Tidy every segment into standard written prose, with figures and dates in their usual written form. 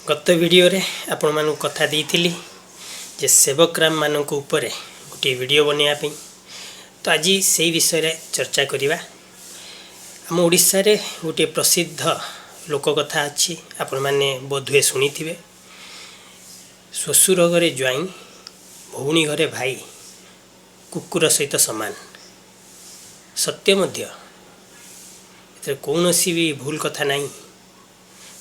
ଗତ ଭିଡ଼ିଓରେ ଆପଣମାନଙ୍କୁ କଥା ଦେଇଥିଲି ଯେ ସେବକରାମମାନଙ୍କ ଉପରେ ଗୋଟିଏ ଭିଡ଼ିଓ ବନେଇବା ପାଇଁ। ତ ଆଜି ସେଇ ବିଷୟରେ ଚର୍ଚ୍ଚା କରିବା। ଆମ ଓଡ଼ିଶାରେ ଗୋଟିଏ ପ୍ରସିଦ୍ଧ ଲୋକକଥା ଅଛି, ଆପଣମାନେ ବୋଧହୁଏ ଶୁଣିଥିବେ। ଶ୍ୱଶୁର ଘରେ ଜ୍ୱାଇଁ, ଭଉଣୀ ଘରେ ଭାଇ କୁକୁର ସହିତ ସମାନ। ସତ୍ୟ ମଧ୍ୟ, ଏଥିରେ କୌଣସି ବି ଭୁଲ କଥା ନାହିଁ।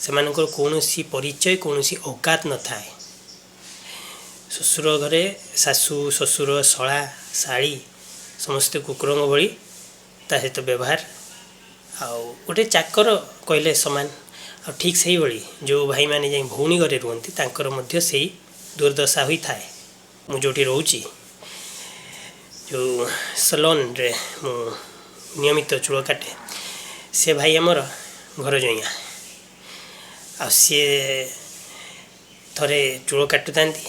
ସେମାନଙ୍କର କୌଣସି ପରିଚୟ, କୌଣସି ଔକାତ ନଥାଏ। ଶ୍ୱଶୁର ଘରେ ଶାଶୁ, ଶ୍ୱଶୁର, ଶଳା, ଶାଳୀ ସମସ୍ତେ କୁକୁରଙ୍କ ଭଳି ତା ସହିତ ବ୍ୟବହାର, ଆଉ ଗୋଟେ ଚାକର କହିଲେ ସମାନ। ଆଉ ଠିକ୍ ସେଇଭଳି ଯେଉଁ ଭାଇମାନେ ଯାଇ ଭଉଣୀ ଘରେ ରୁହନ୍ତି, ତାଙ୍କର ମଧ୍ୟ ସେଇ ଦୁର୍ଦ୍ଦଶା ହୋଇଥାଏ। ମୁଁ ଯେଉଁଠି ରହୁଛି, ଯେଉଁ ସଲନ୍ରେ ମୁଁ ନିୟମିତ ଚୂଳ କାଟେ, ସେ ଭାଇ ଆମର ଘର ଜଇଁଆ। ଆଉ ସିଏ ଥରେ ଚୂଳ କାଟୁଥାନ୍ତି,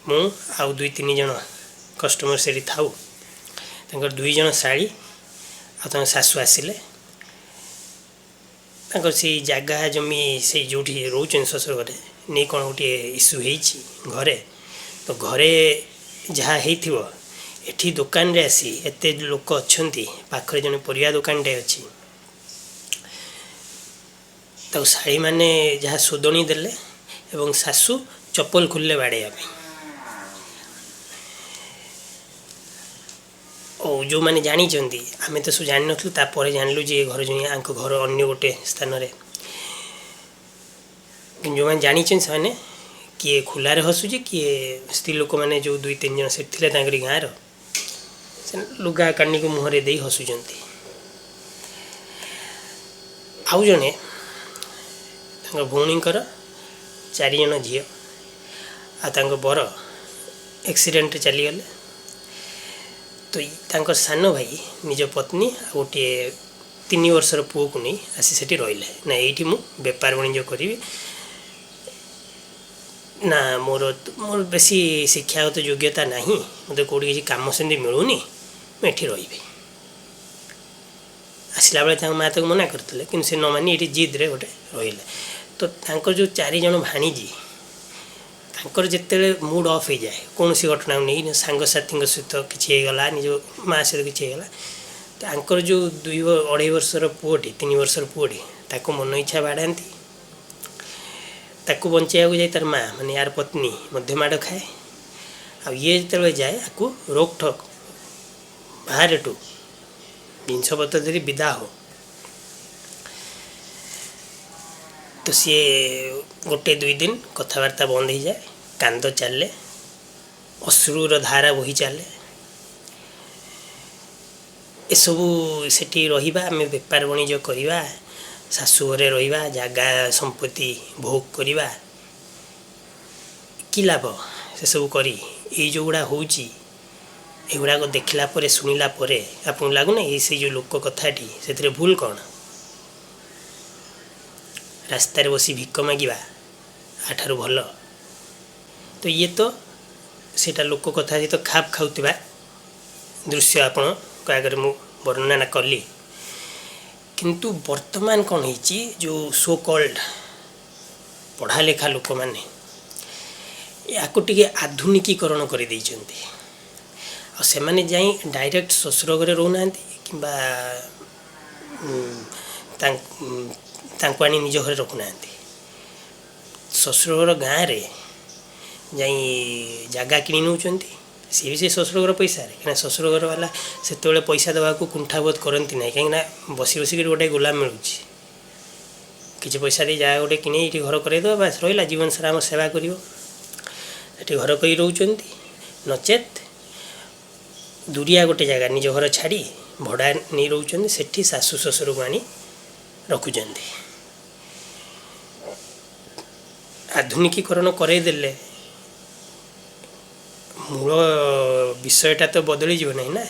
ମୁଁ ଆଉ ଦୁଇ ତିନି ଜଣ କଷ୍ଟମର ସେଠି ଥାଉ। ତାଙ୍କର ଦୁଇ ଜଣ ଶାଳୀ ଆଉ ତାଙ୍କ ଶାଶୁ ଆସିଲେ। ତାଙ୍କର ସେଇ ଜାଗା ଜମି, ସେଇ ଯେଉଁଠି ରହୁଛନ୍ତି ଶ୍ୱଶୁର ଘରେ, ନେଇ କ'ଣ ଗୋଟିଏ ଇସ୍ୟୁ ହେଇଛି ଘରେ। ତ ଘରେ ଯାହା ହେଇଥିବ, ଏଠି ଦୋକାନରେ ଆସି, ଏତେ ଲୋକ ଅଛନ୍ତି, ପାଖରେ ଜଣେ ପରିବା ଦୋକାନଟେ ଅଛି, ତାକୁ ଶାଳୀମାନେ ଯାହା ଶୋଦଣୀ ଦେଲେ ଏବଂ ଶାଶୁ ଚପଲ ଖୋଲିଲେ ବାଡ଼େଇବା ପାଇଁ। ଓ ଯେଉଁମାନେ ଜାଣିଛନ୍ତି, ଆମେ ତ ସବୁ ଜାଣିନଥିଲୁ, ତାପରେ ଜାଣିଲୁ ଯେ ଘର ଜଣେ ଆଙ୍କ ଘର ଅନ୍ୟ ଗୋଟେ ସ୍ଥାନରେ। କିନ୍ତୁ ଯେଉଁମାନେ ଜାଣିଛନ୍ତି, ସେମାନେ କିଏ ଖୋଲାରେ ହସୁଛି, କିଏ ସ୍ତ୍ରୀ ଲୋକମାନେ ଯେଉଁ ଦୁଇ ତିନି ଜଣ ସେଠି ଥିଲେ ତାଙ୍କରି ଗାଁର, ସେ ଲୁଗା କାନିକୁ ମୁହଁରେ ଦେଇ ହସୁଛନ୍ତି। ଆଉ ଜଣେ ତାଙ୍କ ଭଉଣୀଙ୍କର ଚାରିଜଣ ଝିଅ ଆଉ ତାଙ୍କ ବର ଆକ୍ସିଡେଣ୍ଟରେ ଚାଲିଗଲେ। ତ ତାଙ୍କ ସାନ ଭାଇ ନିଜ ପତ୍ନୀ ଆଉ ଗୋଟିଏ 3 ବର୍ଷର ପୁଅକୁ ନେଇ ଆସି ସେଠି ରହିଲେ। ନା ଏଇଠି ମୁଁ ବେପାର ବାଣିଜ୍ୟ କରିବି, ନା ମୋର ବେଶୀ ଶିକ୍ଷାଗତ ଯୋଗ୍ୟତା ନାହିଁ, ମୋତେ କେଉଁଠି କିଛି କାମ ସେମିତି ମିଳୁନି, ମୁଁ ଏଠି ରହିବି। ଆସିଲା ବେଳେ ତାଙ୍କ ମା' ତାକୁ ମନା କରିଥିଲେ, କିନ୍ତୁ ସେ ନ ମାନି ଏଇଠି ଜିଦ୍ରେ ଗୋଟେ ରହିଲେ। ତ ତାଙ୍କର ଯେଉଁ ଚାରିଜଣ ଭାଣିଜୀ, ତାଙ୍କର ଯେତେବେଳେ ମୁଡ଼୍ ଅଫ୍ ହେଇଯାଏ କୌଣସି ଘଟଣାକୁ ନେଇ, ସାଙ୍ଗସାଥିଙ୍କ ସହିତ କିଛି ହେଇଗଲା, ନିଜ ମା' ସହିତ କିଛି ହେଇଗଲା, ତାଙ୍କର ଯେଉଁ ଦୁଇ ଅଢ଼େଇ ବର୍ଷର ପୁଅଟି, 3 ବର୍ଷର ପୁଅଟି, ତାକୁ ମନ ଇଚ୍ଛା ବାଡ଼ାନ୍ତି। ତାକୁ ବଞ୍ଚେଇବାକୁ ଯାଇ ତାର ମା', ମାନେ ୟାର ପତ୍ନୀ ମଧ୍ୟ ମାଡ଼ ଖାଏ। ଆଉ ଇଏ ଯେତେବେଳେ ଯାଏ, ଆକୁ ରୋକଠୋକ, ବାହାରେ ଏଠୁ, ଜିନିଷପତ୍ର ଧରି ବିଦା ହୋ। ତ ସିଏ ଗୋଟେ ଦୁଇ ଦିନ କଥାବାର୍ତ୍ତା ବନ୍ଦ ହେଇଯାଏ, କାନ୍ଦ ଚାଲେ, ଅଶ୍ରୁର ଧାରା ବୋହି ଚାଲେ। ଏସବୁ ସେଠି ରହିବା, ଆମେ ବେପାର ବାଣିଜ୍ୟ କରିବା, ଶାଶୁ ଘରେ ରହିବା, ଜାଗା ସମ୍ପତ୍ତି ଭୋଗ କରିବା, କି ଲାଭ ସେସବୁ କରି? ଏଇ ଯେଉଁଗୁଡ଼ା ହେଉଛି, ଏଗୁଡ଼ାକ ଦେଖିଲା ପରେ, ଶୁଣିଲା ପରେ ଆପଣଙ୍କୁ ଲାଗୁନି ଏଇ ସେଇ ଯେଉଁ ଲୋକ କଥାଟି, ସେଥିରେ ଭୁଲ କ'ଣ? ରାସ୍ତାରେ ବସି ଭିକ ମାଗିବା ଆଠାରୁ ଭଲ ତ ଇଏ। ତ ସେଇଟା ଲୋକ କଥା ସହିତ ଖାପ ଖାଉଥିବା ଦୃଶ୍ୟ ଆପଣଙ୍କ ଆଗରେ ମୁଁ ବର୍ଣ୍ଣନା କଲି। କିନ୍ତୁ ବର୍ତ୍ତମାନ କ'ଣ ହେଇଛି, ଯେଉଁ ସୋ କଲ୍ଡ ପଢ଼ା ଲେଖା ଲୋକମାନେ ୟାକୁ ଟିକେ ଆଧୁନିକୀକରଣ କରିଦେଇଛନ୍ତି। ଆଉ ସେମାନେ ଯାଇ ଡାଇରେକ୍ଟ ଶ୍ୱଶୁର ଘରେ ରହୁନାହାନ୍ତି କିମ୍ବା ତାଙ୍କୁ ଆଣି ନିଜ ଘରେ ରଖୁନାହାନ୍ତି। ଶ୍ୱଶୁର ଘର ଗାଁରେ ଯାଇ ଜାଗା କିଣି ନେଉଛନ୍ତି, ସିଏ ବି ସେ ଶ୍ୱଶୁର ଘର ପଇସାରେ। କାହିଁକିନା ଶ୍ୱଶୁର ଘର ବାଲା ସେତେବେଳେ ପଇସା ଦେବାକୁ କୁଣ୍ଠାବୋଧ କରନ୍ତି ନାହିଁ, କାହିଁକିନା ବସି ବସିକିରି ଗୋଟେ ଗୋଲାମ ମିଳୁଛି। କିଛି ପଇସା ଦେଇ ଜାଗା ଗୋଟେ କିଣି ଏଇଠି ଘର କରେଇଦେବା, ବାସ୍ ରହିଲା, ଜୀବନ ସାରା ଆମ ସେବା କରିବ। ସେଠି ଘର କରି ରହୁଛନ୍ତି, ନଚେତ୍ ଦୁରିଆ ଗୋଟେ ଜାଗା ନିଜ ଘର ଛାଡ଼ି ଭଡ଼ା ନେଇ ରହୁଛନ୍ତି। ସେଠି ଶାଶୁ ଶ୍ୱଶୁରକୁ ଆଣି ରଖୁଛନ୍ତି। ଆଧୁନିକୀକରଣ କରେଇଦେଲେ ମୂଳ ବିଷୟଟା ତ ବଦଳିଯିବ ନାହିଁ ନା।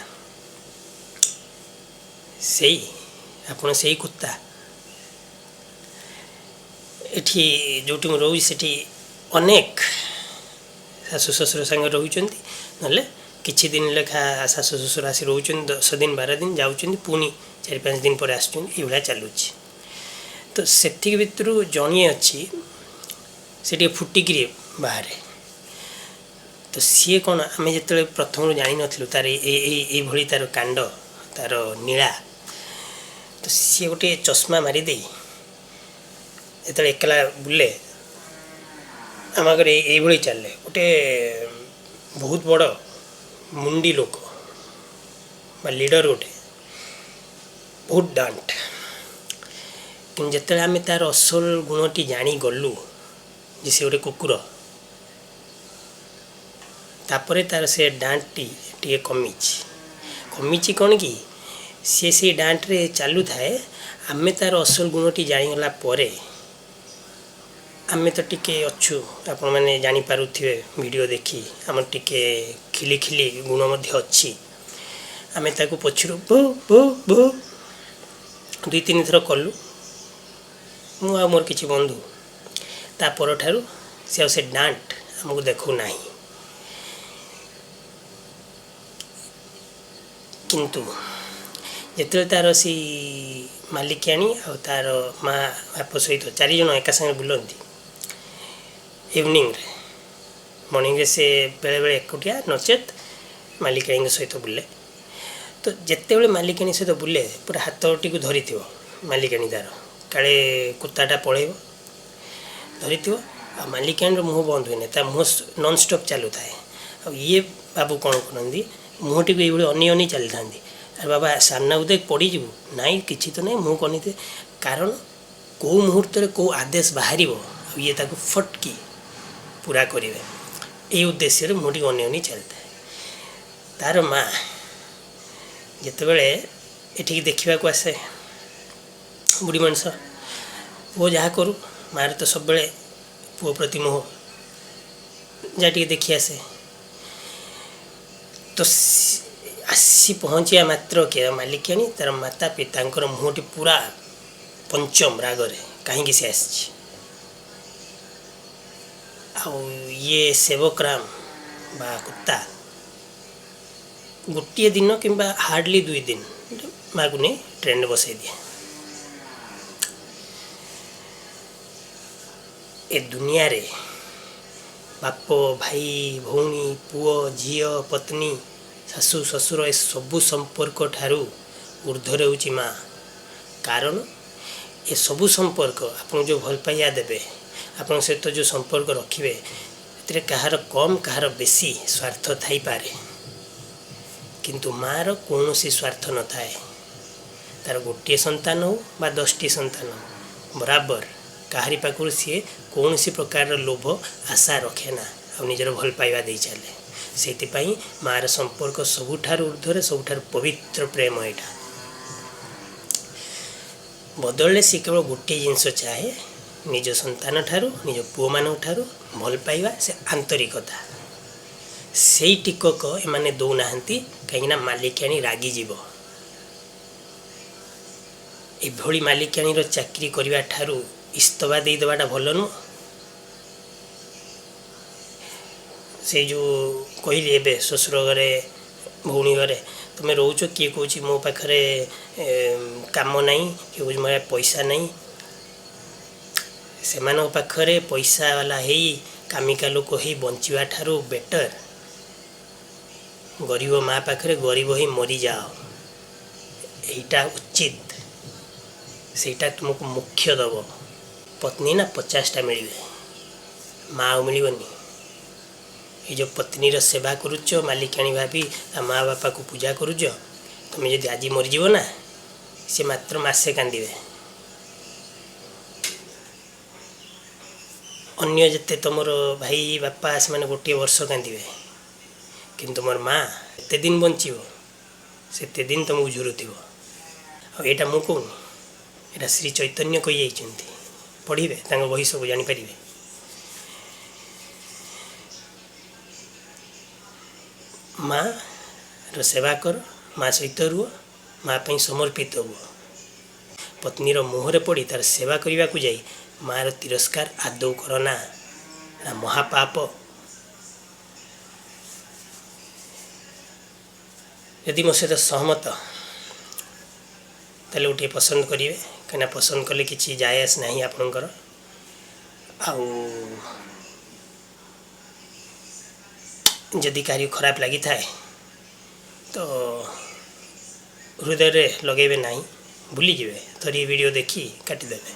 ସେଇ ଆପଣ ସେଇ କୁତ୍ତା। ଏଠି ଯେଉଁଠି ମୁଁ ରହୁଛି, ସେଠି ଅନେକ ଶାଶୁ ଶ୍ୱଶୁର ସାଙ୍ଗରେ ରହୁଛନ୍ତି, ନହେଲେ କିଛି ଦିନ ଲେଖା ଶାଶୁ ଶ୍ୱଶୁର ଆସି ରହୁଛନ୍ତି 10 ଦିନ, 12 ଦିନ, ଯାଉଛନ୍ତି, ପୁଣି 4-5 ଦିନ ପରେ ଆସୁଛନ୍ତି। ଏଇଭଳିଆ ଚାଲୁଛି। ତ ସେତିକି ଭିତରୁ ଜଣିଏ ଅଛି। ସେ ଟିକେ ଫୁଟିକିରି ବାହାରେ। ତ ସିଏ କ'ଣ, ଆମେ ଯେତେବେଳେ ପ୍ରଥମରୁ ଜାଣିନଥିଲୁ ତାର ଏଇଭଳି ତାର କାଣ୍ଡ, ତାର ନୀଳା, ତ ସିଏ ଗୋଟିଏ ଚଷମା ମାରିଦେଇ ଯେତେବେଳେ ଏକଲା ବୁଲେ ଆମ ଆଗରେ ଏଇଭଳି ଚାଲେ। ଗୋଟେ ବହୁତ ବଡ଼ ମୁଣ୍ଡି ଲୋକ ବା ଲିଡ଼ର ଗୋଟେ, ବହୁତ ଦାଣ୍ଟ। କିନ୍ତୁ ଯେତେବେଳେ ଆମେ ତାର ଅସଲ ଗୁଣଟି ଜାଣିଗଲୁ ଯେ ସେ ଗୋଟେ କୁକୁର, ତାପରେ ତାର ସେ ଡାଣ୍ଟଟି ଟିକେ କମିଛି। କମିଛି କ'ଣ କି, ସିଏ ସେଇ ଡାଣ୍ଟରେ ଚାଲୁଥାଏ। ଆମେ ତାର ଅସଲ ଗୁଣଟି ଜାଣିଗଲା ପରେ ଆମେ ତ ଟିକେ ଅଛୁ, ଆପଣମାନେ ଜାଣିପାରୁଥିବେ ଭିଡ଼ିଓ ଦେଖି, ଆମର ଟିକେ ଖିଲି ଖିଲି ଗୁଣ ମଧ୍ୟ ଅଛି। ଆମେ ତାକୁ ପଛରୁ ଭୋ ଭୋ ଭୋ 2-3 ଥର କଲୁ, ମୁଁ ଆଉ ମୋର କିଛି ବନ୍ଧୁ। ତା ପରଠାରୁ ସେ ଆଉ ସେ ଡାଣ୍ଟ ଆମକୁ ଦେଖାଉନାହିଁ। କିନ୍ତୁ ଯେତେବେଳେ ତାର ସେଇ ମାଲିକିଆଣୀ ଆଉ ତାର ମା ବାପ ସହିତ 4 ଜଣ ଏକା ସାଙ୍ଗରେ ବୁଲନ୍ତି ଇଭିନିଂରେ, ମର୍ଣ୍ଣିଂରେ ସେ ବେଳେବେଳେ ଏକୁଟିଆ, ନଚେତ୍ ମାଲିକାଣୀଙ୍କ ସହିତ ବୁଲେ। ତ ଯେତେବେଳେ ମାଲିକାଣୀ ସହିତ ବୁଲେ, ପୁରା ହାତଟିକୁ ଧରିଥିବ ମାଲିକାଣୀ ତାର, କାଳେ କୁତ୍ତାଟା ପଳେଇବ, ଧରିଥିବ। ଆଉ ମାଲିକାଣୀର ମୁହଁ ବନ୍ଦ ହୁଏନି, ତା ମୁହଁ ନନ୍ଷ୍ଟପ୍ ଚାଲୁଥାଏ। ଆଉ ଇଏ ବାବୁ କ'ଣ କରନ୍ତି, ମୁହଁଟିକୁ ଏଇଭଳି ଅନେଇ ଅନେଇ ଚାଲିଥାନ୍ତି। ଆରେ ବାବା ସାମ୍ନାକୁ ଦେଖ ପଡ଼ିଯିବୁ, ନାଇଁ କିଛି ତ ନାହିଁ, ମୁହଁ ଅନେଇଥିବେ। କାରଣ କେଉଁ ମୁହୂର୍ତ୍ତରେ କେଉଁ ଆଦେଶ ବାହାରିବ ଆଉ ଇଏ ତାକୁ ଫଟକି ପୁରା କରିବେ, ଏଇ ଉଦ୍ଦେଶ୍ୟରେ ମୁହଁଟିକୁ ଅନେଇ ଅନେଇ ଚାଲିଥାଏ। ତାର ମା ଯେତେବେଳେ ଏଠିକି ଦେଖିବାକୁ ଆସେ, ବୁଢ଼ୀ ମଣିଷ, ପୁଅ ଯାହା କରୁ ମାଆର ତ ସବୁବେଳେ ପୁଅ ପ୍ରତି ମୋହ, ଯାହା ଟିକେ ଦେଖି ଆସେ। ତ ଆସି ପହଞ୍ଚିବା ମାତ୍ରକେ ମାଲିକାଣୀ ତାର ମାତା ପିତାଙ୍କର ମୁହଁଟି ପୁରା ପଞ୍ଚମ ରାଗରେ, କାହିଁକି ସେ ଆସିଛି। ଆଉ ଇଏ ସେବକରାମ ବା କୁତ୍ତା ଗୋଟିଏ ଦିନ କିମ୍ବା ହାର୍ଡ଼ଲି 2 ଦିନ ମାଆକୁ ନେଇ ଟ୍ରେନରେ ବସାଇ ଦିଏ। ଏ ଦୁନିଆରେ ବାପ, ଭାଇ, ଭଉଣୀ, ପୁଅ, ଝିଅ, ପତ୍ନୀ, ଶାଶୁ, ଶ୍ୱଶୁର, ଏ ସବୁ ସମ୍ପର୍କ ଠାରୁ ଉର୍ଦ୍ଧ୍ୱରେ ହେଉଛି ମା। କାରଣ ଏସବୁ ସମ୍ପର୍କ ଆପଣଙ୍କୁ ଯେଉଁ ଭଲ ପାଇବା ଦେବେ, ଆପଣଙ୍କ ସହିତ ଯେଉଁ ସମ୍ପର୍କ ରଖିବେ, ସେଥିରେ କାହାର କମ୍ କାହାର ବେଶୀ ସ୍ୱାର୍ଥ ଥାଇପାରେ, କିନ୍ତୁ ମାଆର କୌଣସି ସ୍ୱାର୍ଥ ନଥାଏ। ତାର ଗୋଟିଏ ସନ୍ତାନ ହେଉ ବା 10ଟି ସନ୍ତାନ ହେଉ, ବରାବର କାହାରି ପାଖରୁ ସିଏ କୌଣସି ପ୍ରକାରର ଲୋଭ ଆଶା ରଖେ ନା, ଆଉ ନିଜର ଭଲ ପାଇବା ଦେଇ ଚାଲେ। ସେଇଥିପାଇଁ ମାଆର ସମ୍ପର୍କ ସବୁଠାରୁ ଉର୍ଦ୍ଧ୍ୱରେ, ସବୁଠାରୁ ପବିତ୍ର ପ୍ରେମ ଏଇଟା। ବଦଳରେ ସିଏ କେବଳ ଗୋଟିଏ ଜିନିଷ ଚାହେଁ, ନିଜ ସନ୍ତାନ ଠାରୁ, ନିଜ ପୁଅମାନଙ୍କ ଠାରୁ ଭଲ ପାଇବା, ସେ ଆନ୍ତରିକତା। ସେଇ ଟିକକ ଏମାନେ ଦେଉନାହାନ୍ତି, କାହିଁକିନା ମାଲିକାଣୀ ରାଗିଯିବ। ଏଭଳି ମାଲିକାଣୀର ଚାକିରି କରିବା ଠାରୁ ଇସ୍ତଫା ଦେଇଦେବାଟା ଭଲ ନୁହଁ। ସେଇ ଯେଉଁ କହିଲି ଏବେ, ଶ୍ୱଶୁର ଘରେ ଭଉଣୀ ଘରେ ତୁମେ ରହୁଛ, କିଏ କହୁଛି ମୋ ପାଖରେ କାମ ନାହିଁ, କିଏ କହୁଛି ମୋ ପାଖରେ ପଇସା ନାହିଁ। ସେମାନଙ୍କ ପାଖରେ ପଇସାବାଲା ହେଇ କାମିକା ଲୋକ ହେଇ ବଞ୍ଚିବା ଠାରୁ ବେଟର୍ ଗରିବ ମା ପାଖରେ ଗରିବ ହେଇ ମରିଯାଅ, ଏଇଟା ଉଚିତ। ସେଇଟା ତୁମକୁ ମୋକ୍ଷ ଦେବ। ପତ୍ନୀ ନା 50ଟା ମିଳିବେ, ମା ଆଉ ମିଳିବନି। ଏ ଯେଉଁ ପତ୍ନୀର ସେବା କରୁଛ, ମାଲିକାଣୀ ଭାବି ତା ମା ବାପାକୁ ପୂଜା କରୁଛ, ତୁମେ ଯଦି ଆଜି ମରିଯିବ ନା, ସେ ମାତ୍ର ମାସେ କାନ୍ଦିବେ। ଅନ୍ୟ ଯେତେ ତୁମର ଭାଇ ବାପା ସେମାନେ ଗୋଟିଏ ବର୍ଷ କାନ୍ଦିବେ, କିନ୍ତୁ ତୁମର ମା ଏତେ ଦିନ ବଞ୍ଚିବ ସେତେ ଦିନ ତୁମକୁ ଝୁରୁଥିବ। ଆଉ ଏଇଟା ମୁଁ କହୁନି, ଏଇଟା ଶ୍ରୀ ଚୈତନ୍ୟ କହିଯାଇଛନ୍ତି, ପଢ଼ିବେ ତାଙ୍କ ବହି ସବୁ ଜାଣିପାରିବେ। ମାଆର ସେବା କର, ମା ସହିତ ରୁହ, ମା ପାଇଁ ସମର୍ପିତ ହୁଅ। ପତ୍ନୀର ମୋହରେ ପଡ଼ି ତାର ସେବା କରିବାକୁ ଯାଇ ମାଆର ତିରସ୍କାର ଆଦୌ କର ନା, ଏଟା ମହାପାପ। ଯଦି ମୋ ସହିତ ସହମତ ତାହେଲେ ଗୋଟିଏ ପସନ୍ଦ କରିବେ, କାହିଁକିନା ପସନ୍ଦ କଲେ କିଛି ଯାଏ ଆସ ନାହିଁ ଆପଣଙ୍କର। ଆଉ ଯଦି କାହାରି ଖରାପ ଲାଗିଥାଏ ତ ହୃଦୟରେ ଲଗାଇବେ ନାହିଁ, ଭୁଲିଯିବେ। ଥରିଏ ଭିଡ଼ିଓ ଦେଖି କାଟିଦେବେ।